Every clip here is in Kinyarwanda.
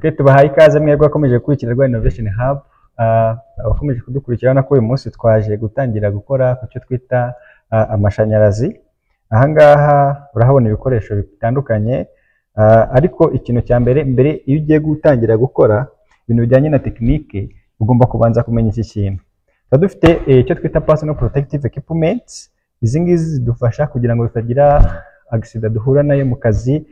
Twe tubahaye ikaze mwebwe abakomeje gukurikira Rwa Innovation Hub, abakomeje kudukurikira urabona ko uyu munsi twaje gutangira gukora ku cyo twita amashanyarazi. Aha ngaha urahabona ibikoresho bitandukanye, ariko ikintu cya mbere mbere iyo ugiye gutangira gukora ibintu bijyanye na tekinike ugomba kubanza kumenya iki kintu. Tuba dufite icyo twita personal protective equipment, izi ngizi zidufasha kugira ngo tutagira accident duhura nayo mu kazi,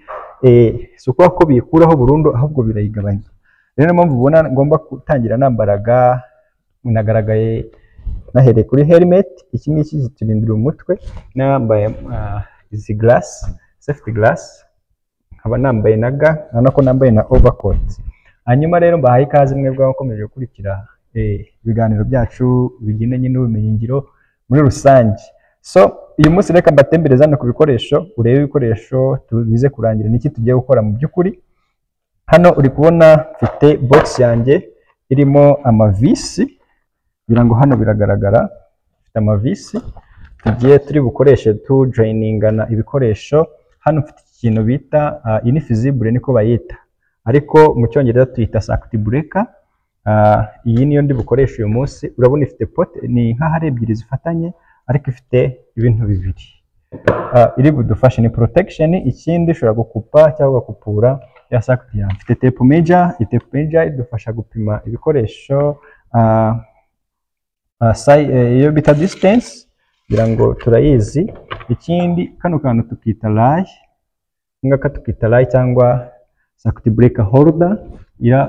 si ukuvuga ko biyikuraho burundu ahubwo birayigabanya. Rero niyo mpamvu ubona ngomba gutangira nambaraga, nagaragaye nahereye kuri helmet, iki ngiki kiturindira umutwe, nambaye izi glass, safety glass, nkaba nambaye na ga, urabona ko nambaye na overcoat. Hanyuma rero mbahaye ikaze mwebwe abakomeje gukurikira ibiganiro byacu bigendanye n'ubumenyingiro muri rusange. So uyu munsi reka mbatembereze hano ku bikoresho, urebe ibikoresho tubize kurangira niki tugiye gukora mu by'ukuri. Hano uri kubona mfite box yanjye irimo amavisi, kugira ngo hano biragaragara, mfite amavisi tugiye turi bukoreshe tu joiningana ibikoresho. Hano mfite ikintu bita iyi ni fusible niko bayita, ariko mu cyongereza tuyita circuit breaker. Iyi niyo ndi bukoreshe uyu munsi. Urabona ifite pot, ni nk'aho ari ebyiri zifatanye ariko ifite ibintu bibiri. Iri budufashe ni protection, ikindi ushobora gukupa cyangwa ugakupura ya circuit yawe. Mfite tape measure, iyi tape measure idufasha gupima ibikoresho, iyo bita distance, kugira ngo turayizi. Ikindi kano kantu tukita rail, ngaka tukita rail cyangwa circuit breaker holder,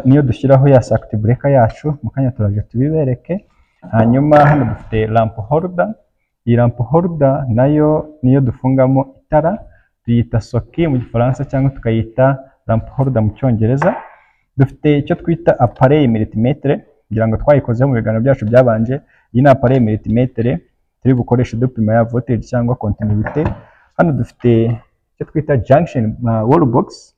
niyo dushyiraho ya circuit breaker yacu, mu kanya turaje tubibereke. Hanyuma hano dufite lamp holder, iyi lamp holder nayo niyo dufungamo itara, tuyita socket mu gifaransa cyangwa tukayita lamp holder mu cyongereza. Dufite icyo twita appareil multimètre, kugira ngo twayikozeho mu biganiro byacu byabanje. Iyi ni appareil multimètre turi bukoreshe dupima ya voltage cyangwa continuité. Hano dufite icyo twita junction wall box,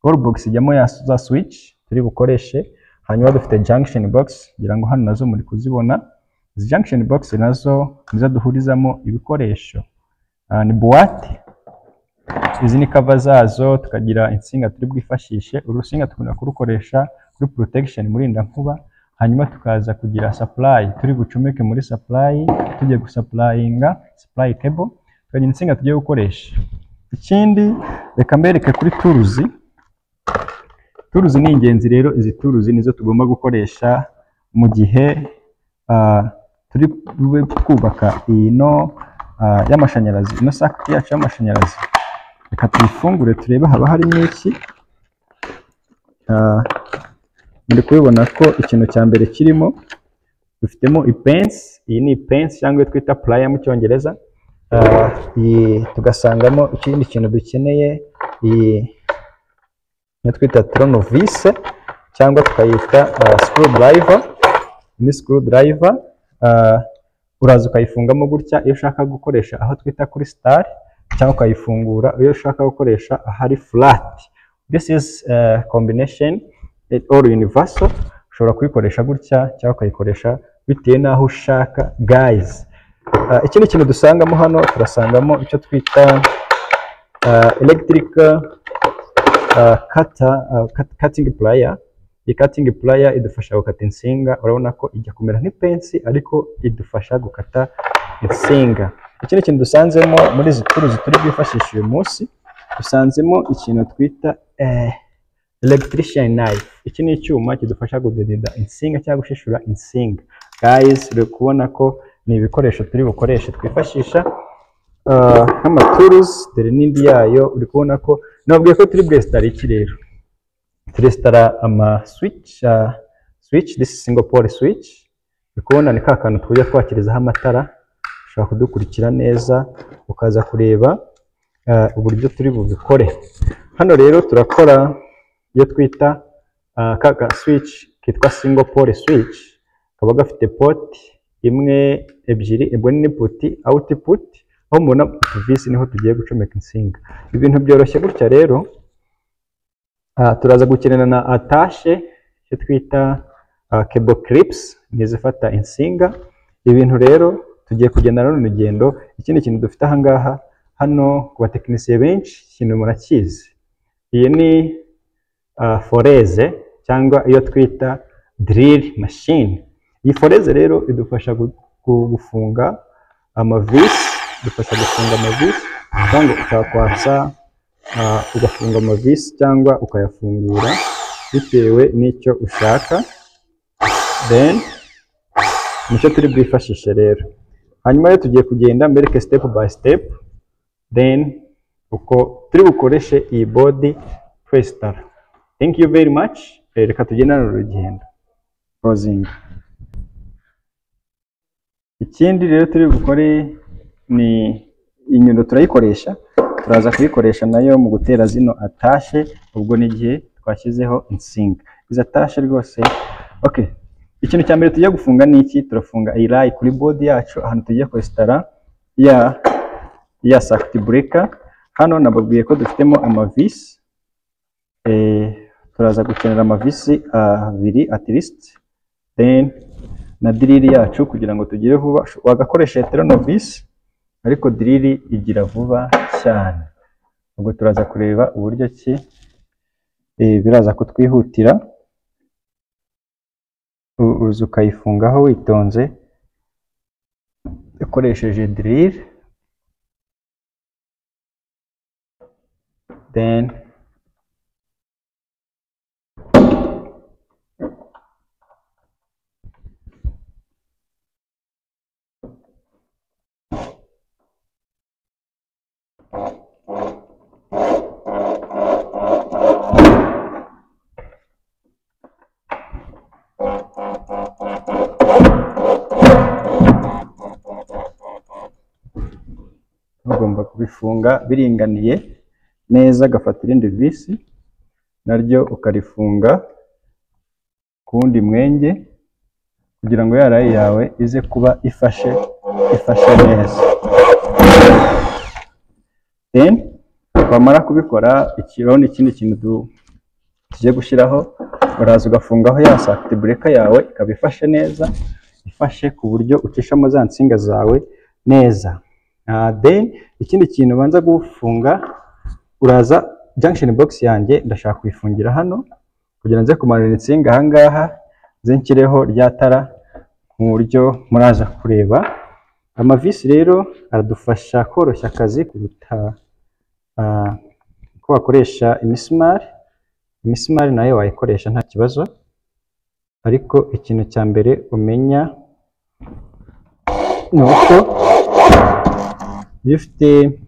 wall box ijyamo ya za switch turi bukoreshe. Hanyuma dufite junction box, kugira ngo hano nazo muri kuzibona. Izi junction box nazo nizo duhurizamo ibikoresho. Ni boîte, izi ni cover zazo, tukagira insinga turi bwifashishe. Uru rusinga tukunda kurukoresha kuri protection murindankuba. Hanyuma tukaza kugira supply turi bucomeke muri supply, tugiye gusupplyinga supply cable, tukagira insinga tugiye gukoresha. Ikindi reka mbereke kuri tools. Tools ni ingenzi rero, izi tools nizo tugomba gukoresha mu gihe turi bube twubaka ino y'amashanyarazi, ino circuit yacu y'amashanyarazi. Reka tuyifungure turebe haba harimo iki. Muri kubibona ko ikintu cya mbere kirimo, dufitemo ipensi, iyi ni ipensi cyangwa iyo twita plier mu cyongereza. Iyi tugasangamo ikindi kintu dukeneye, iyi niyo twita tournevis cyangwa tukayita screwdriver. Ni screwdriver, uraza ukayifungamo gutya iyo ushaka gukoresha aho twita kuri star, cyangwa ukayifungura iyo ushaka gukoresha ahari flat. This is combination all universal, ushobora kuyikoresha gutya cyangwa ukayikoresha bitewe n'aho ushaka guys. Ikindi kintu dusangamo hano, turasangamo icyo twita electric cutter, cutting plier. Iyi cutting plier idufasha gukata insinga, urabona ko ijya kumera nk'ipensi ariko idufasha gukata insinga. Ikindi kintu dusanzemo muri izi tools turi bwifashishe uyu munsi, dusanzemo ikintu twita electrician knife. Iki ni icyuma kidufasha kudedida insinga cyangwa gushishura insinga. Guys, uri kubona ko ni ibikoresho turi bukoreshe twifashisha nk'amatools. Dore n'indi yayo, uri kubona ko nababwiye ko turi bwesitara iki rero, turesitara ama switch, switch, this is single pole switch. Uri kubona ni ka kantu tujya twakirizaho amatara. Ushobora kudukurikira neza ukaza kureba uburyo turi bubikore. Hano rero turakora iyo twita ka switch kitwa single pole switch, kaba gafite port imwe, ebyiri, ubwo ni input output. Aho mubona utuvisi niho tugiye gucomeka insinga. Ibintu byoroshye gutya rero. Turaza gukenera na attache, icyo twita cable clips, nizifata insinga. Ibintu rero tugiye kugenda n'uru rugendo. Ikindi kintu dufite aha ngaha hano ku batekinisiye benshi, ikintu murakizi, iyi ni foreuse cyangwa cyangwa iyo twita drill machine. Iyi foreze rero idufasha gufunga amavisi, idufasha gufunga amavisi cyangwa ukakwatsa, ugafunga amavisi cyangwa ukayafungura bitewe n'icyo ushaka. Then nicyo turi bwifashishe rero. Hanyuma rero tugiye kugenda mbereke step by step, then uko turi bukoreshe iyi body twesitara. Thank you very much. Reka tugendane urugendo. Closing. Ikindi rero turi bukore ni inyundo, turayikoresha, turaza kuyikoresha nayo mu gutera zino atashe, ubwo n'igihe twashyizeho insinga. Izi atashe rwose. Okay. Ikintu cya mbere tugiye gufunga ni iki? Turafunga iyi rayi kuri board yacu ahantu tugiye kwesitara ya circuit breaker. Hano nababwiye ko dufitemo amavisi, turaza gukenera amavisi abiri at least, then na drill yacu kugira ngo tugire vuba. Wagakoresha heteronovisi ariko drill igira vuba cyane. Ubwo turaza kureba uburyo ki biraza kutwihutira. Uza ukayifungaho witonze ukoresheje drill, then ugomba kubifunga biringaniye neza, agafata irindi visi naryo ukarifunga ku wundi mwenge kugira ngo ya rayi yawe ize kuba ifashe neza. Then wamara kubikora, ikirabona ikindi kintu tugiye gushyiraho, uraza ugafungaho ya circuit breaker yawe ikaba ifashe neza, ifashe ku buryo ucishamo za nsinga zawe neza. Then ikindi kintu ubanza gufunga, uraza junction box yanjye ndashaka kuyifungira hano kugira nze kumanura insinga aha ngaha, nze nshyireho rya tara mu buryo muraza kureba. Amavisi rero aradufasha koroshya akazi kuruta ko wakoresha imisumari. Imisumari nayo wayikoresha nta kibazo, ariko ikintu cya mbere umenya ni uko iyo ufite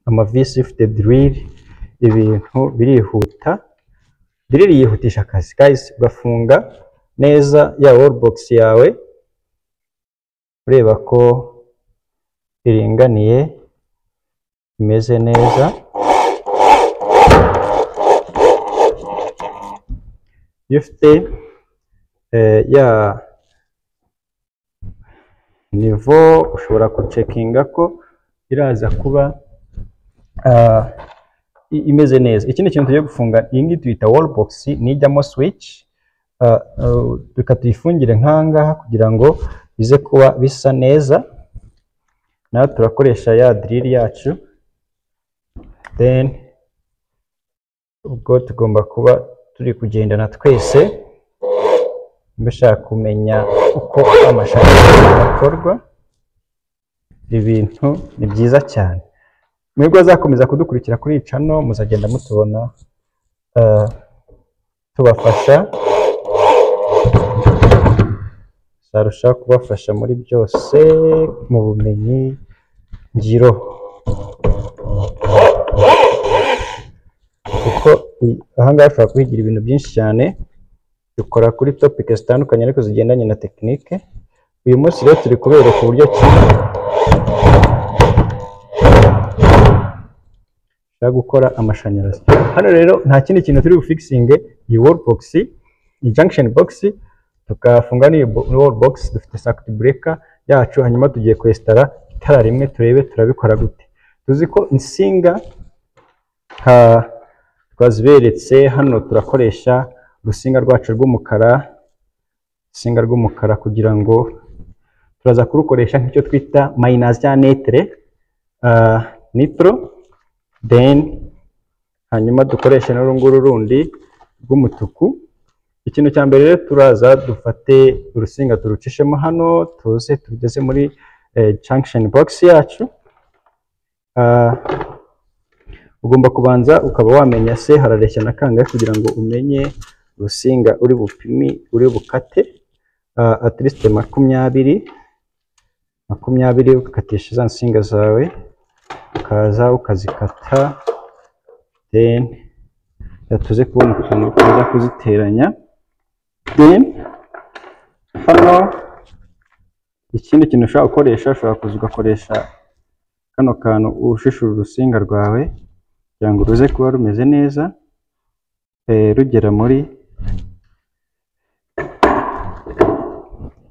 amavisi, ufite drill, ibintu birihuta. Drill yihutisha akazi guys. Ugafunga neza ya wall box yawe ureba ko iringaniye imeze neza. Iyo ufite ya nivo ushobora gucekinga ko iraza kuba imeze neza. Ikindi kintu tugiye gufunga, iyi ngiyi tuyita wall box, nijyamo switch, reka tuyifungire nk'ahangaha kugira ngo bize kuba bisa neza. Nayo turakoresha ya drill yacu, then ubwo tugomba kuba turi kugendana twese. Mbashaka kumenya uko amashanyarazi akorwa, ibintu ni byiza cyane. Mwebwe azakomeza kudukurikira kuri iyi channel, muzagenda mutubona tubafasha, tuzarushaho kubafasha muri byose mu bumenyi ngiro, kuko aha ngaha ushobora kuhigira ibintu byinshi cyane. Dukora kuri topic zitandukanye ariko zigendanye na tekinike. Uyu munsi rero turi kubereka uburyo ki gukora amashanyarazi. Hano rero nta kindi kintu turi bufikisinge, iyi wall box, iyi junction box, tukafunga n'iyi wall box, dufite circuit breaker yacu. Hanyuma tugiye kwesitara itara rimwe turebe turabikora gute. Tuzi ko insinga twaziberetse hano, turakoresha urusinga rwacu rw'umukara, urusinga rw'umukara kugira ngo turaza kurukoresha nk'icyo twita minus ya netre, nitro, then hanyuma dukoreshe n'urunguru rundi rw'umutuku. Ikintu cya mbere rero, turaza dufate urusinga turucishemo hano, tuze tugeze muri junction box yacu. Ugomba kubanza ukaba wamenya se harareshya na kangahe kugira ngo umenye urusinga uri bupimi uri bukate. At least 20 20, ugakatisha za nsinga zawe, ukaza ukazikata, then tuze kubona ukuntu tuza kuziteranya. Then hano ikindi kintu ushobora gukoresha, ushobora kuza ugakoresha kano kantu ushishura urusinga rwawe kugira ngo ruze kuba rumeze neza, rugera muri.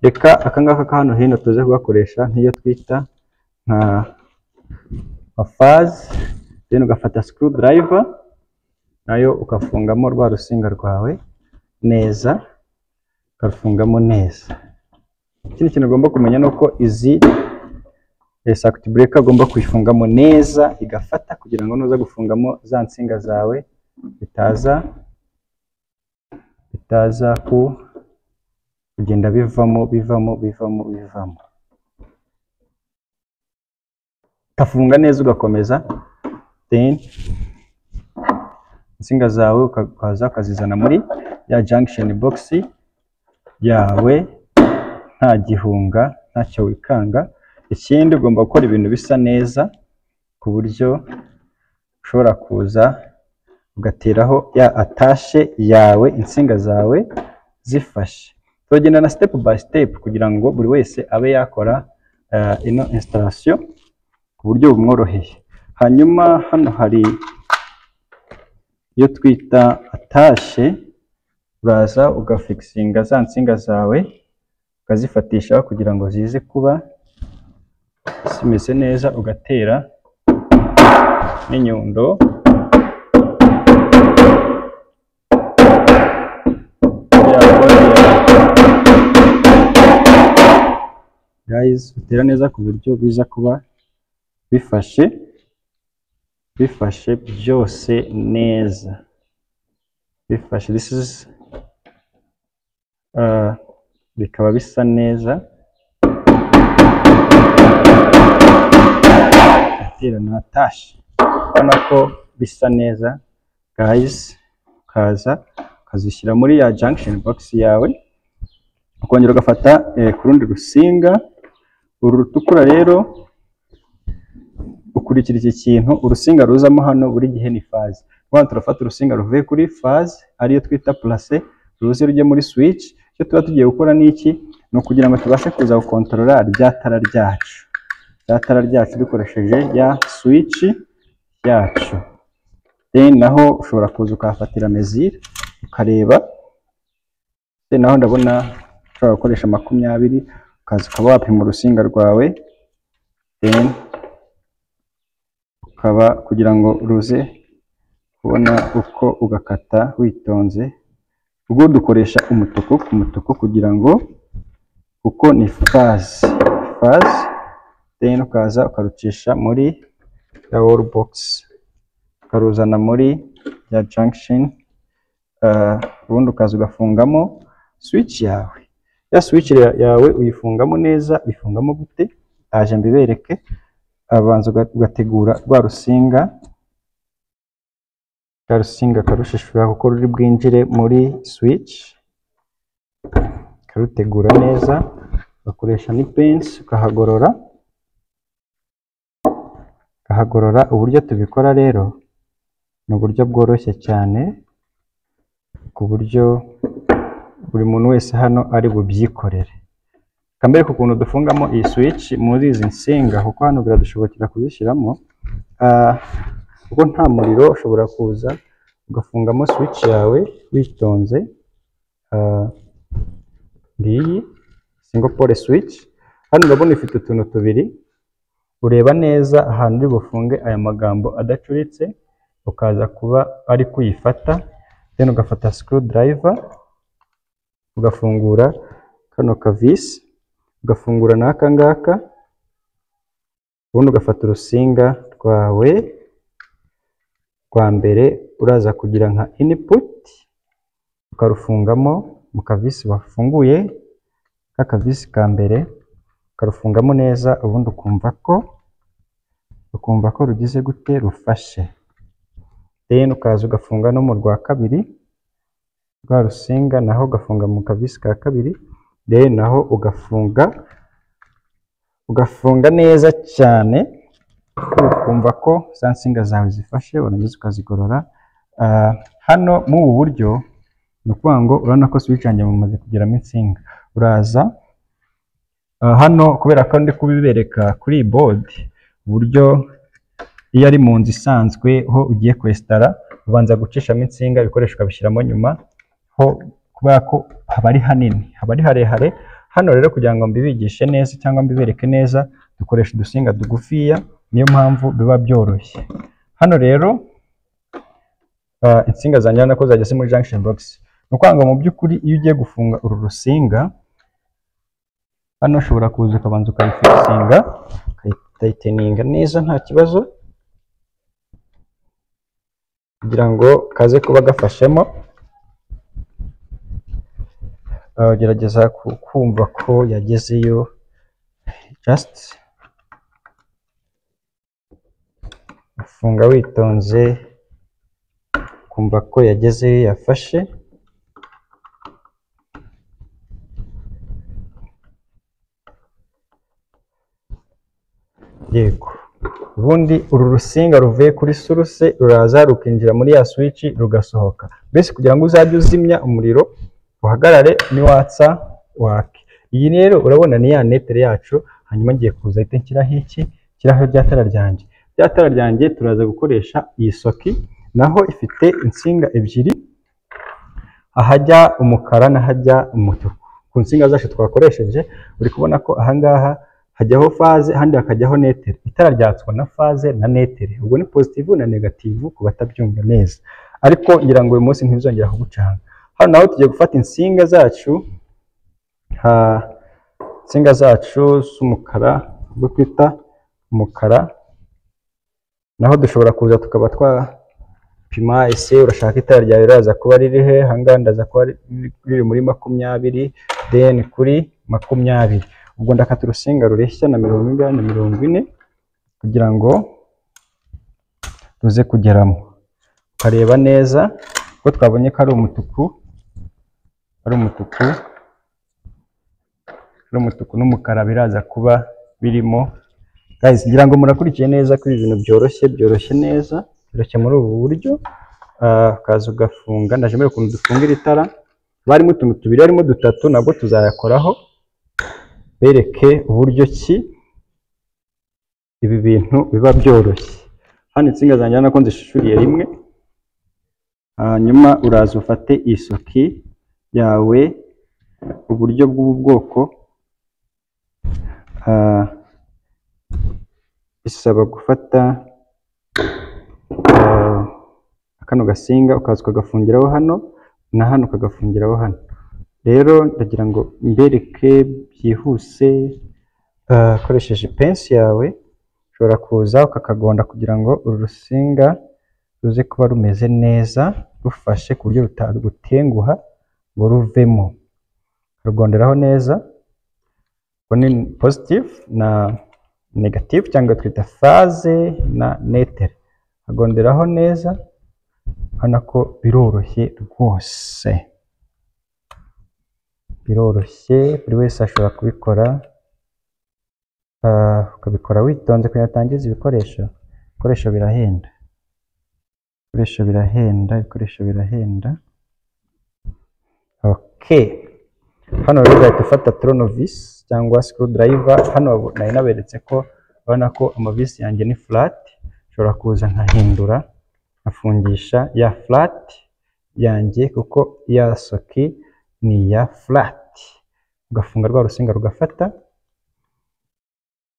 Reka aka ngaka ka hano hino tuze kugakoresha nk'iyo twita nka phase. Then ugafata screwdriver nayo ukafungamo rwa rusinga rwawe neza, ukarufungamo neza. Ikindi kintu ugomba kumenya ni uko izi circuit breaker ugomba kuyifungamo neza igafata, kugira ngo nuza gufungamo za nsinga zawe bitaza ku kugenda bivamo bivamo bivamo bivamo. Ukafunga neza ugakomeza, then insinga zawe ukaza ukazizana muri ya junction box yawe nta gihunga, ntacyo wikanga. Ikindi, ugomba gukora ibintu bisa neza ku buryo ushobora kuza ugateraho ya attache yawe, insinga zawe zifashe. Turagenda na step by step kugira ngo buri wese abe yakora ino installation ku buryo bumworoheye. Hanyuma hano hari iyo twita attache, uraza ugafixinga za nsinga zawe, ukazifatisha kugira ngo zize kuba zimeze neza, ugatera n'inyundo. Ya board yawe, guys, utera neza ku buryo biza kuba bifashe byose neza, bifashe. This is bikaba bisa neza. Atera na attache, ubona ko bisa neza, guys. Ukaza ukazishyira muri ya junction box yawe, ukongera ugafata ku rundi rusinga uru rutukura. Rero ukurikira iki kintu, urusinga ruzamo hano buri gihe ni phase. Hano turafata urusinga ruvuye kuri phase, ariyo twita plus, ruze rujye muri switch. Icyo tuba tugiye gukora ni iki? Ni ukugira ngo tubashe kuza gukontorora rya tara ryacu, rya tara ryacu dukoresheje ya switch yacu. Then naho ushobora kuza ukahafatira mesure, ukareba. Then naho ndabona ushobora gukoresha 20, ukaza ukaba wapima urusinga rwawe, then ukaba kugira ngo ruze kubona uko ugakata witonze. Ubwo dukoresha umutuku ku mutuku kugira ngo kuko ni phase phase. Then ukaza ukarucisha muri ya wall box, ukaruzana muri ya junction, ubundi ukaza ugafungamo switch yawe. Ya switch yawe uyifungamo neza. Uyifungamo gute? Aje mbibereke. Abanza ugategura rwa rusinga, rwa rusinga karushishura kuko ruri bwinjire muri switch, ukarutegura neza, ugakoresha n'ipensi ukahagorora, ukahagorora. Uburyo tubikora rero ni uburyo bworoshye cyane, ku buryo buri muntu wese hano ari bubyikorere. Reka mbereke ukuntu dufungamo iyi switch muri izi nsinga, kuko hano biradushobokera kuzishyiramo. Kuko nta muriro, ushobora kuza ugafungamo switch yawe witonze. Ngiyi single pole switch hano urabona ifite utuntu tubiri. Ureba neza ahantu uri bufunge aya magambo adacuritse, ukaza kuba ari kuyifata, then ugafata screwdriver, ugafungura kano kavisi, ugafungura n'aka ngaka, ubundi ugafata urusinga rwawe rwa mbere uraza kugira nka input, ukarufungamo mu kavisi wafunguye, k'akavisi ka mbere, ukarufungamo neza, ubundi ukumva ko rugize gute, rufashe. Then ukaza ugafunga no mu rwa kabiri rwa rusinga, naho ugafunga mu kavisi ka kabiri, then naho ugafunga neza cyane, ukumva ko za nsinga zawe zifashe, warangiza ukazigorora. Hano muri ubu buryo ni ukuvuga ngo urabona ko switch yanjye mumaze kugeramo insinga. Uraza hano, kubera ko ndi kubibereka kuri iyi board, uburyo iyo ari mu nzu isanzwe ho ugiye kwesitara, ubanza gucishamo insinga, ibikoresho ukabishyiramo nyuma, ho kubera ko haba ari hanini, haba ari harehare. Hano rero kugira ngo mbibigishe neza cyangwa mbibereke neza, dukoresha udusinga tugufiya, niyo mpamvu biba byoroshye. Hano rero insinga zanjye urabona ko zageze muri junction box. Ni ukuvuga ngo mu by'ukuri iyo ugiye gufunga uru rusinga, hano ushobora kuza ukabanza ukayifikisinga, ukayitayiteninga neza nta kibazo, kugira ngo kaze kuba gafashemo. Gerageza kumva ko yagezeyo, just ufunga witonze, kumva ko yagezeyo, yafashe. Yego, ubundi uru rusinga ruvuye kuri source ruraza rukinjira muri ya switch rugasohoka, mbese kugira ngo uzajye uzimya umuriro uhagarare, niwatsa wake. Iyi rero urabona ni ya netere yacu. Hanyuma ngiye kuza ahita nshyiraho iki, nshyiraho rya tara ryanjye. Rya tara ryanjye turaza gukoresha iyi soki, naho ifite insinga ebyiri, ahajya umukara n'ahajya umutuku. Ku nsinga zacu twakoresheje uri kubona ko ahangaha hajyaho faze, ahandi hakajyaho netere. Itara ryatswa na faze na netere, ubwo ni positive na negative ku batabyumva neza, ariko ngira ngo uyu munsi ntibizongera kugucanga. Hano naho tugiye gufata insinga zacu, insinga zacu z'umukara, ubwo twita umukara, naho dushobora kuza tukaba twapima ese urashaka itara ryawe riraza kuba riri he. Ahangaha ndaza kuba riri muri 20, then kuri 20. Ubwo ndakata urusinga rureshya na 40 na 40 kugira ngo ruze kugeramo. Ukareba neza ko twabonye ko ari umutuku, ari umutuku, ari umutuku n'umukara biraza kuba birimo. Guys, ngira ngo murakurikiye neza ko ibi bintu byoroshye, byoroshye neza, byoroshye muri ubu buryo. Ukaza ugafunga, ndaje mbere ukuntu dufunga iri tara, barimo utuntu tubiri, harimo dutatu, nabwo tuzayakoraho bereke uburyo ki ibi bintu biba byoroshye. Hano insinga zanjye urabona ko nzishishuriye rimwe. Hanyuma uraza ufate isoki yawe, uburyo bw'ubu bwoko, bisaba gufata kano gasinga ukaza ukagafungiraho hano na hano ukagafungiraho hano. Rero ndagira ngo mbereke byihuse, ukoresheje ipensi yawe ushobora kuza ukakagonda kugira ngo uru rusinga ruze kuba rumeze neza, rufashe ku buryo rutagutenguha ngo ruvemo. Rugonderaho neza, ubwo ni positive na negative cyangwa twita faze na netere. Agonderaho neza, urabona ko biroroshye rwose, biroroshye, buri wese ashobora kubikora. Ukabikora witonze kugira ngo utangize ibikoresho. Ibikoresho birahenda, ibikoresho birahenda, ibikoresho birahenda. Okay, hano rero ugahita ufata tournevis cyangwa screwdriver. Hano nari naberetse ko urabona ko amavisi yanjye ni flat, nshobora kuza nkahindura nkafungisha ya flat yanjye, kuko ya soki ni iya flat. Ugafunga rwa rusinga rugafata,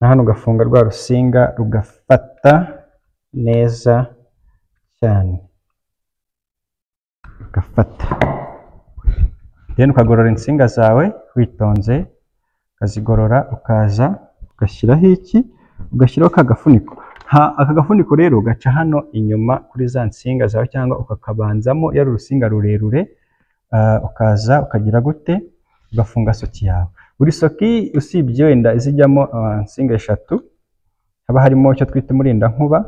na hano ugafunga rwa rusinga rugafata neza cyane, rugafata. Then ukagorora insinga zawe witonze, ukazigorora, ukaza ugashyiraho iki, ugashyiraho ka gafuniko. Aka gafuniko rero gaca hano inyuma kuri za nsinga zawe, cyangwa ukakabanzamo iyo ari urusinga rurerure, Ukaza ukagira gute, ugafunga soki yawe. Buri soki usibye wenda izijyamo insinga 3, haba harimo icyo twita umurindankuba,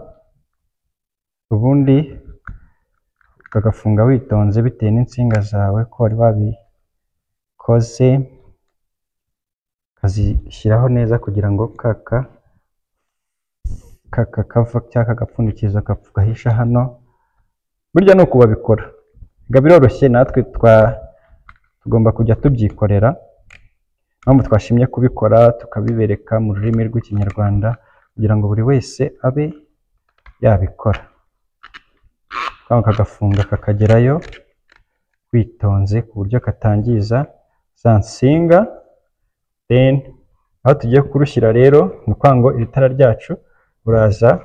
ubundi ukagafunga witonze bitewe n'insinga zawe ko wari wabikoze, ukazishyiraho neza kugira ngo kaka kava cyangwa kagapfundikizo gahisha hano. Burya ni uku babikora, biba biroroshye, natwe tugomba kujya tubyikorera. Mpamvu twashimye kubikora tukabibereka mu rurimi rw'Ikinyarwanda kugira ngo buri wese abe yabikora. Kagafunga kakagerayo witonze ku buryo katangiza za nsinga. Then aho tugiye kurushyira rero ni ukuvuga ngo iri tara ryacu uraza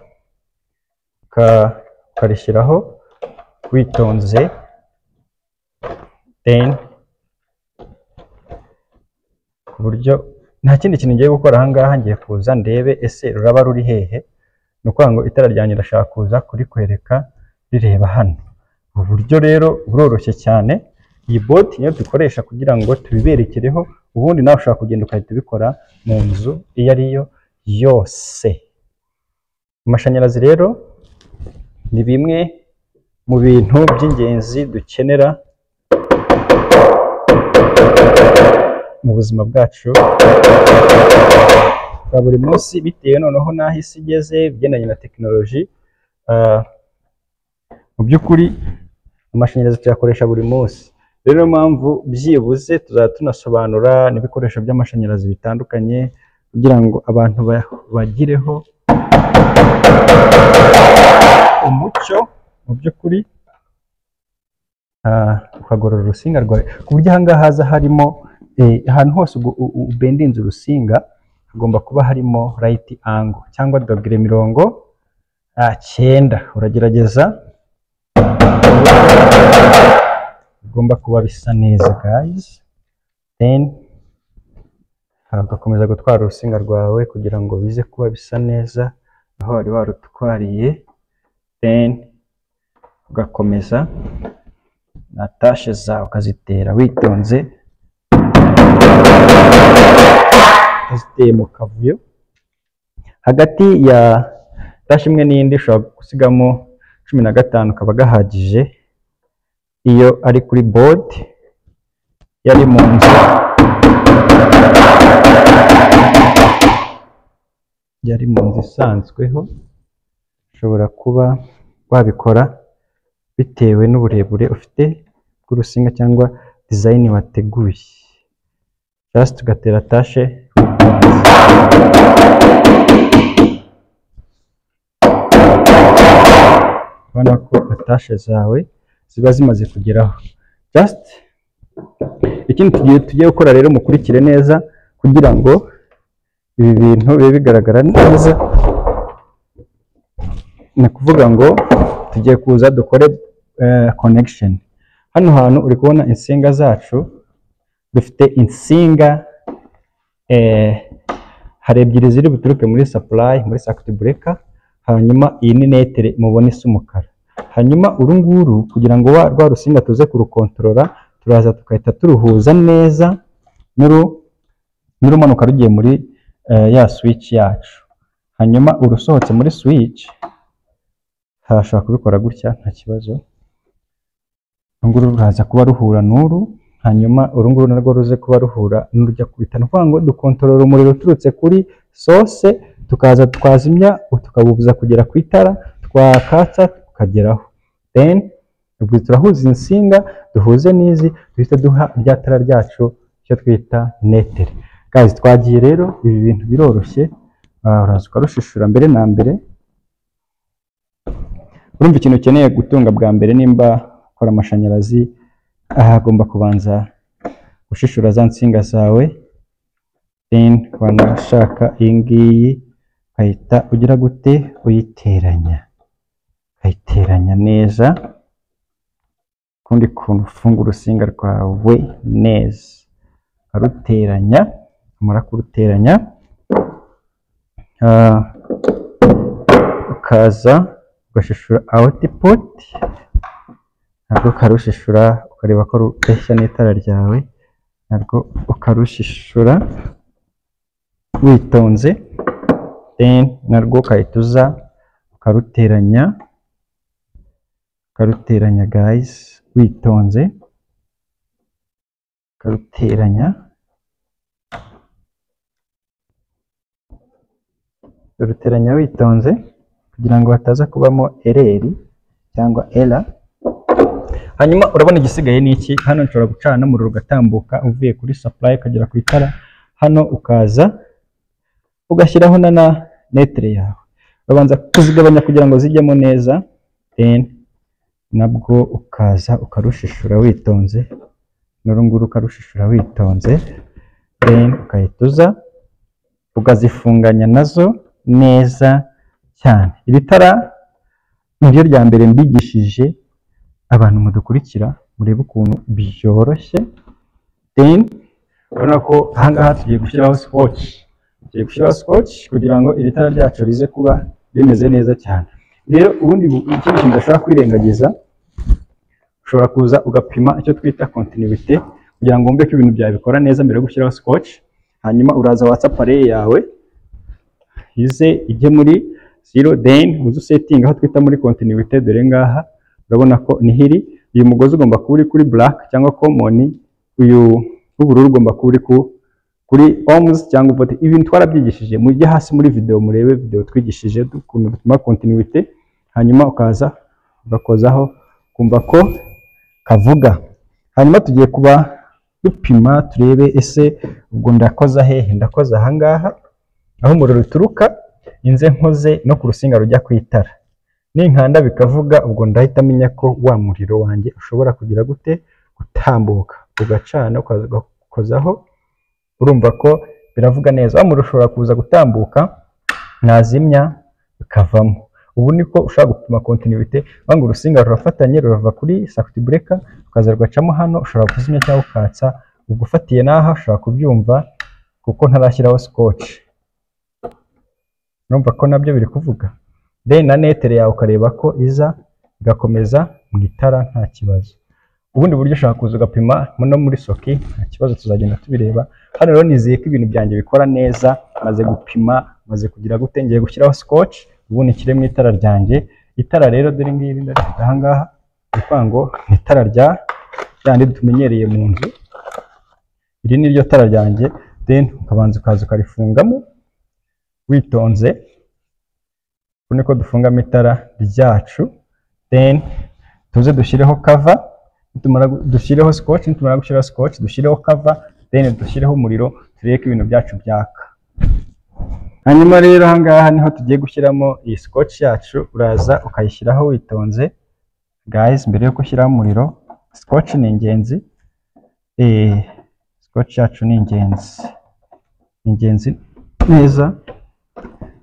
ukarishyiraho witonze, then ku buryo nta kindi kintu ngiye gukora aha ngaha, ngiye kuza ndebe ese ruraba ruri hehe. Ni ukuvuga ngo itara ryanjye ndashaka kuza kurikwereka rireba hano. Ubu buryo rero buroroshye cyane. Iyi bot niyo dukoresha kugira ngo tubiberekereho, ubundi nawe ushobora kugenda ugahita ubikora mu nzu iyo ari yo yose. Amashanyarazi rero ni bimwe mu bintu by'ingenzi dukenera mu buzima bwacu bwa buri munsi, bitewe noneho n'aho isi igeze bigendanye na tekinoloji. Mu by'ukuri amashanyarazi tuyakoresha buri munsi. Rero niyo mpamvu byibuze tuzajya tunasobanura n'ibikoresho by'amashanyarazi bitandukanye kugira ngo abantu bagireho umucyo. Mu by'ukuri ukagorora urusinga rwawe ku buryo aha ngaha haza harimo ahantu hose ubendinze urusinga hagomba kuba harimo right angle cyangwa dogere 90. Uragerageza bigomba kuba bisa neza guys. Then ugakomeza gutwara urusinga rwawe kugira ngo bize kuba bisa neza aho wari warutwariye. Then ugakomeza na tashe zawe ukazitera witonze, ukaziteye mu kavuyo. Hagati ya tashe imwe n'indi ushobora gusigamo 15 kaba gahagije iyo ari kuri board, yari mu nzu, yari mu nzu isanzweho. Ushobora kuba wabikora bitewe n'uburebure ufite bw'urusinga cyangwa design wateguye. Just ugatera tashe witonze. Ubona ko atashe zawe ziba zimaze kugeraho. Just ikindi tugiye gukora rero, mukurikire neza kugira ngo ibi bintu bibe bigaragara neza. Ni ukuvuga ngo tugiye kuza dukore connection. Hano hantu uri kubona insinga zacu, dufite insinga hari ebyiri ziri buturuke muri supply, muri circuit breaker, hanyuma iyi ni netere mubona isa umukara. Hanyuma uru nguru kugira ngo rwa rusinga tuze kurukontorora, turaza tugahita turuhuza neza n'urumanuka rugiye muri ya switch yacu. Hanyuma urusohotse muri switch hashobora kubikora gutya nta kibazo. Uru nguru ruraza kuba ruhura n'uru, hanyuma uru nguru narwo ruze kuba ruhura n'urujya kubita. Ni ukuvuga ngo dukontorora umuriro uturutse kuri source, tukaza twazimya tukabubuza kugera ku itara, twakatsa tukageraho. Then ubwo turahuza insinga duhuze n'izi, duhita duha rya tara ryacu icyo twita netere. Guys, twagiye rero, ibi bintu biroroshye. Uraza ukarushishura mbere na mbere. Urumva ikintu ukeneye gutunga bwa mbere nimba ukora amashanyarazi, aha agomba kubanza gushishura za nsinga zawe. Then wanashaka iyi ngiyi ukahita ugira gute, uyiteranya, ukayiteranya neza. Ukundi kuntu ufunga urusinga rwawe neza, ukaruteranya. Umara kuruteranya ukaza ugashishura output. Narwo ukarushishura, ukareba ko rureshya n'itara ryawe, narwo ukarushishura witonze, then narwo ukahita uza ukaruteranya, ukaruteranya guys witonze, ukaruteranya, uruteranya witonze kugira ngo hataza kubamo ereri cyangwa era. Hanyuma urabona igisigaye ni iki? Hano nshobora gucana umuriro ugatambuka uvuye kuri supply ukagera ku itara, hano ukaza ugashyiraho na netre yawe, urabanza kuzigabanya kugira ngo zijyemo neza, then nabwo ukaza ukarushishura witonze, n'uru nguru ukarushishura witonze, then ukahita uza ukazifunganya nazo neza cyane. Iri tara niryo rya mbere mbigishije abantu mudukurikira, murebe ukuntu byoroshye. Then urabona ko aha ngaha tugiye gushyiraho scotch, tugiye gushyiraho scotch kugira ngo iri tara ryacu rize kuba rimeze neza cyane. Rero ubundi ikindi kintu udashobora kwirengagiza, ushobora kuza ugapima icyo twita continuité kugira ngo wumve ko ibintu byawe bikora neza mbere yo gushyiraho scotch. Hanyuma uraza watsa appareil yawe ize ijye muri zero, then uze usetinga aho twita muri continuité. Dore ngaha urabona ko niho iri. Uyu mugozi ugomba kuba uri kuri black cyangwa common, uyu w'ubururu ugomba kuba uri kuri ohms cyangwa volt. Ibintu twarabyigishije, mujye hasi muri video murebe video twigishije ukuntu dupima continuité. Hanyuma ukaza ugakozaho kumva ko kavuga. Hanyuma tugiye kuba dupima turebe ese ubwo ndakoza hehe? Ndakoza aha ngaha aho umuriro uturuka, inze nkoze no ku rusinga rujya ku itara, ninkanda bikavuga, ubwo ndahita menya ko wa muriro wanjye ushobora kugira gute gutambuka, ugacana ugakozaho, urumva ko biravuga neza. Wa muriro ushobora kuza gutambuka, nazimya bikavamo. Ubu niko ushobora gupima continuité, banga urusinga rurafatanye rurava kuri circuit breaker rukaza rugacamo hano, ushobora kuzimya cyangwa ukatsa, ubwo ufatiye n'aha ushobora kubyumva kuko ntarashyiraho scotch, urumva ko nabyo biri kuvuga. Then na neutre yawe ukareba ko iza igakomeza mu itara nta kibazo. Ubundi buryo ushobora kuza ugapima no muri socket nta kibazo, tuzagenda tubireba. Hano rero nizeye ko ibintu byanjye bikora neza, maze gupima, maze kugira gute, ngiye gushyiraho scotch ubundi nshyire mu itara ryanjye. Itara rero dore ngiri ndarifite aha ngaha, ni ukuvuga ngo ni itara rya ryandi tumenyereye mu nzu, iri ni ryo tara ryanjye. Then ukabanza ukaza ukarifungamo witonze, uku niko dufungamo itara ryacu. Then tuze dushyireho cover, nitumara dushyireho scotch, nitumara gushyiraho scotch dushyireho cover, then dushyireho umuriro turebe ko ibintu byacu byaka. Hanyuma rero aha ngaha niho tugiye gushyiramo iyi scotch yacu, uraza ukayishyiraho witonze guys, mbere yo gushyiraho umuriro. Scotch ni ingenzi, scotch yacu ni ingenzi, ni ingenzi neza.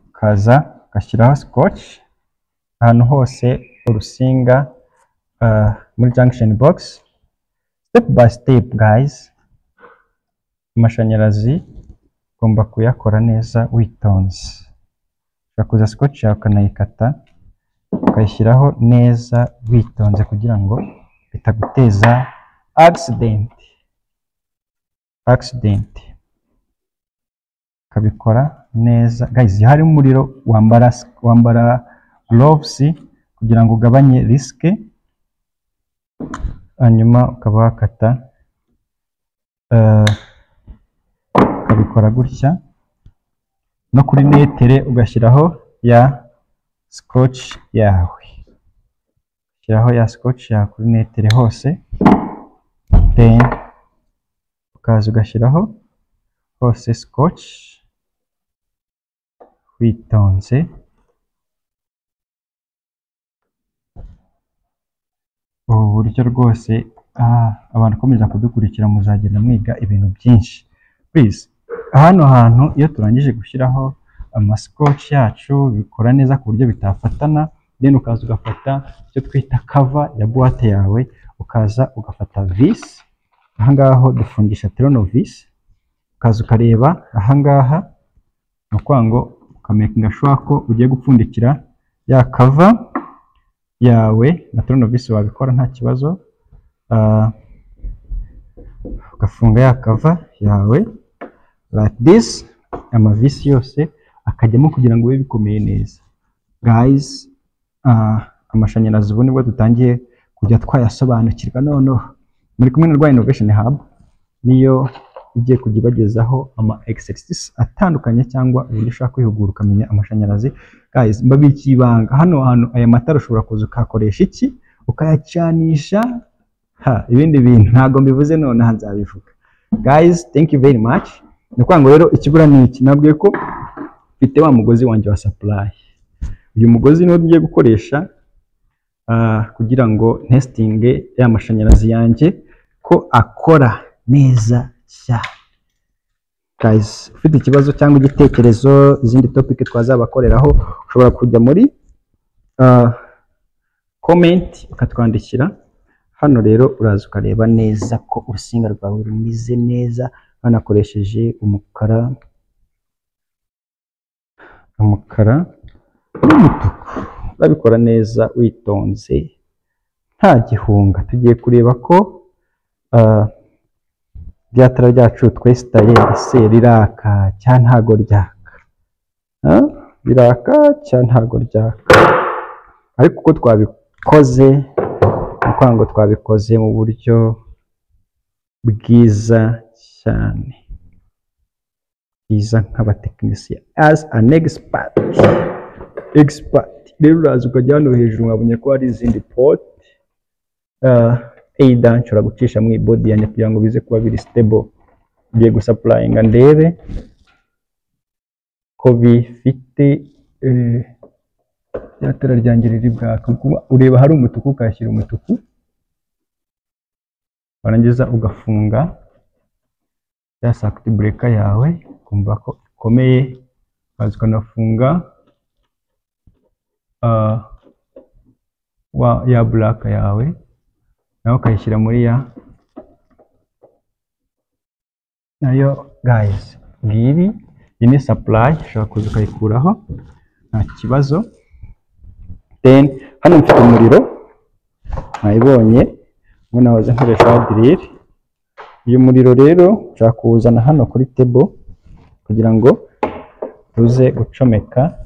Ukaza ugashyiraho scotch ahantu hose urusinga, muri junction box, step by step guys. Amashanyarazi ugomba kuyakora neza witonze. Ushobora kuza scotch yawe ukanayikata ukayishyiraho neza witonze kugira ngo bitaguteza accident. Accident ukabikora neza guys. Iyo hari umuriro wambara gloves kugira ngo ugabanye risk, hanyuma ukaba wakata, ukabikora gutya, no kuri neutre ugashyiraho ya scotch yawe, ushyiraho ya scotch yawe kuri neutre hose, then ukaza ugashyiraho hose scotch witonze. Ubu buryo rwose, abantu ukomeza kudukurikira muzagenda mwiga ibintu byinshi. Please, hano hantu iyo turangije gushyiraho amascotch yacu bikora neza ku buryo bitafatana, then ukaza ugafata icyo twita cover ya boîte yawe, ukaza ugafata vis, aha ngaha dufungisha tournevis, ukaza ukareba aha ngaha, ni ukuvuga ngo ukamakinga sure ko ugiye gupfundikira ya cover. yawe na tournevis wabikora nta kibazo. Ugafunga ya cover yawe like this, amavisi yose akajyamo kugira ngo bibe bikomeye neza. Guys, amashanyarazi ubu nibwo dutangiye kujya twayasobanukirwa. Noneho muri kumwe na Rwa Innovation Hub, niyo igiye kujya ibagezaho ama exercice atandukanye cyangwa uburyo ushobora kwihugura ukamenya amashanyarazi. Guys, mbabikiye ibanga hano hantu, aya matara ushobora kuza ukayakoresha iki? Ukayacanisha ha ibindi bintu ntabwo mbivuze nonaha, nzabivuga. Guys, thank you very much. Ni ukuvuga ngo rero ikibura ni iki? Nabwiye ko mfite wa mugozi wanjye wa supply. Uyu mugozi niwo ngiye gukoresha kugira ngo ntestinge ya mashanyarazi yanjye ko akora neza cyane. Guys, ufite ikibazo cyangwa igitekerezo, izindi topic twazabakoreraho, ushobora kujya muri comment ukatwandikira. Hano rero uraza ukareba neza ko urusinga rwawe rumeze neza. Banakoresheje umukara n'umutuku, urabikora neza witonze nta gihunga. Tugiye kureba ko rya tara ryacu twesitaye ese riraka cyangwa ntago ryaka? Ah, riraka cyangwa ntago ryaka? Ariko uko twabikoze, ni ukuvuga ngo twabikoze mu buryo bwiza cyane, bwiza nk'abatekinisiye, as an expert. Rero uraza ukajya hano hejuru, nkabonye ko hari izindi port. Either nshobora gucisha mu body yanjye kugira ngo bize kuba biri stable. Ngiye gusupplyinga ndebe ko bifite rya tara ryanjye riri bwaka. Kuba ureba hari umutuku, ukahashyira umutuku, warangiza ugafunga ya circuit breaker yawe, ukumva ko ikomeye, ukaza ukanafunga ya black yawe, nawe ukayishyira muri ya nayo. Guys, ngibi, iyi ni supply, ushobora kuza ukayikuraho nta kibazo. Then hano mfite umuriro, mwayibonye, ubu nahoze nkoresha drill. Uyu muriro rero nshobora kuwuzana hano kuri table kugira ngo tuze gucomeka,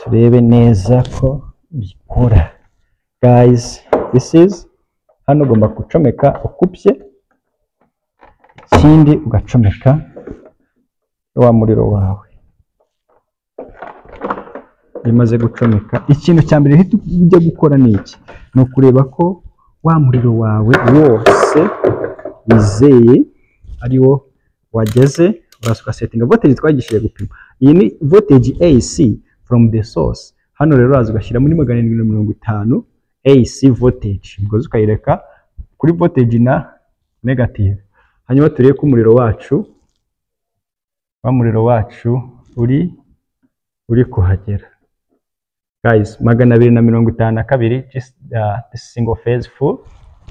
turebe neza ko bikora. Guys, this is hano ugomba gucomeka ukupye, ikindi ugacomeka wa muriro wawe. Iyo umaze gucomeka, ikintu cya mbere uhita ujya gukora ni iki? Ni ukureba ko wa muriro wawe wose wizeye ari wo wageze. Uraza ugasetinga voltage twagishije gupima. Iyi ni voltage AC from the source. Hano rero uraza ugashyira muri 750 AC voltage, umugozi ukayireka kuri voltage na negative. Hanyuma turebe ko umuriro wacu, wa muriro wacu uri kuhagera. Guys, 252, just this single phase full.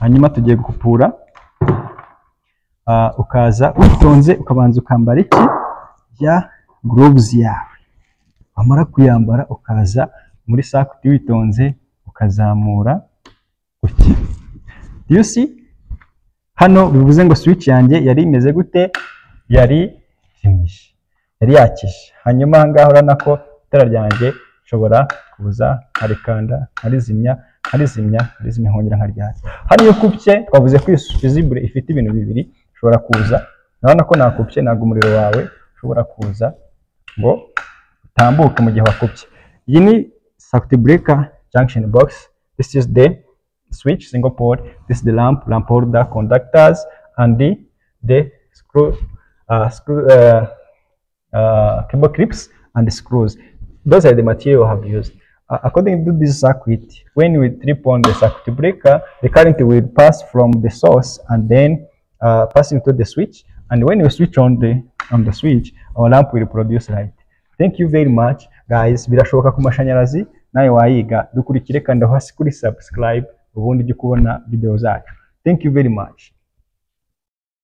Hanyuma tugiye gukupura. Ukaza witonze, ukabanza ukambara iki, ya gloves yawe. Wamara kuyambara, ukaza muri circuit witonze, ukazamura gutya. Do you see? Hano bivuze ngo switch yanjye yari imeze gute? Yari zimije, yari yakije. Hanyuma aha ngaha urabona ko itara ryanjye nshobora kuza nkarikanda, nkarizimya, nkarizimya, nkarizimya, nkongera nkaryatsa. Hano iyo ukupye, twavuze ko iyi fusible ifite ibintu bibiri. Ushobora kuza, urabona ko nakupye, ntabwo umuriro wawe ushobora kuza ngo utambuke mu gihe wakupye. Iyi ni circuit breaker junction box. This is the switch single pole, this is the lamp, lamp holder, conductors and the screw cable clips and screws. Those are the material I have used. According to this circuit, when we trip on the circuit breaker, the current will pass from the source and then passing to the switch, and when we switch on the switch, our lamp will produce light. Thank you very much, guys. Birashoboka ku mashanyarazi nawe wayiga. Dukurikire, kanda hasi kuri subscribe, ubundi ujye kubona video zacu. Thank you very much.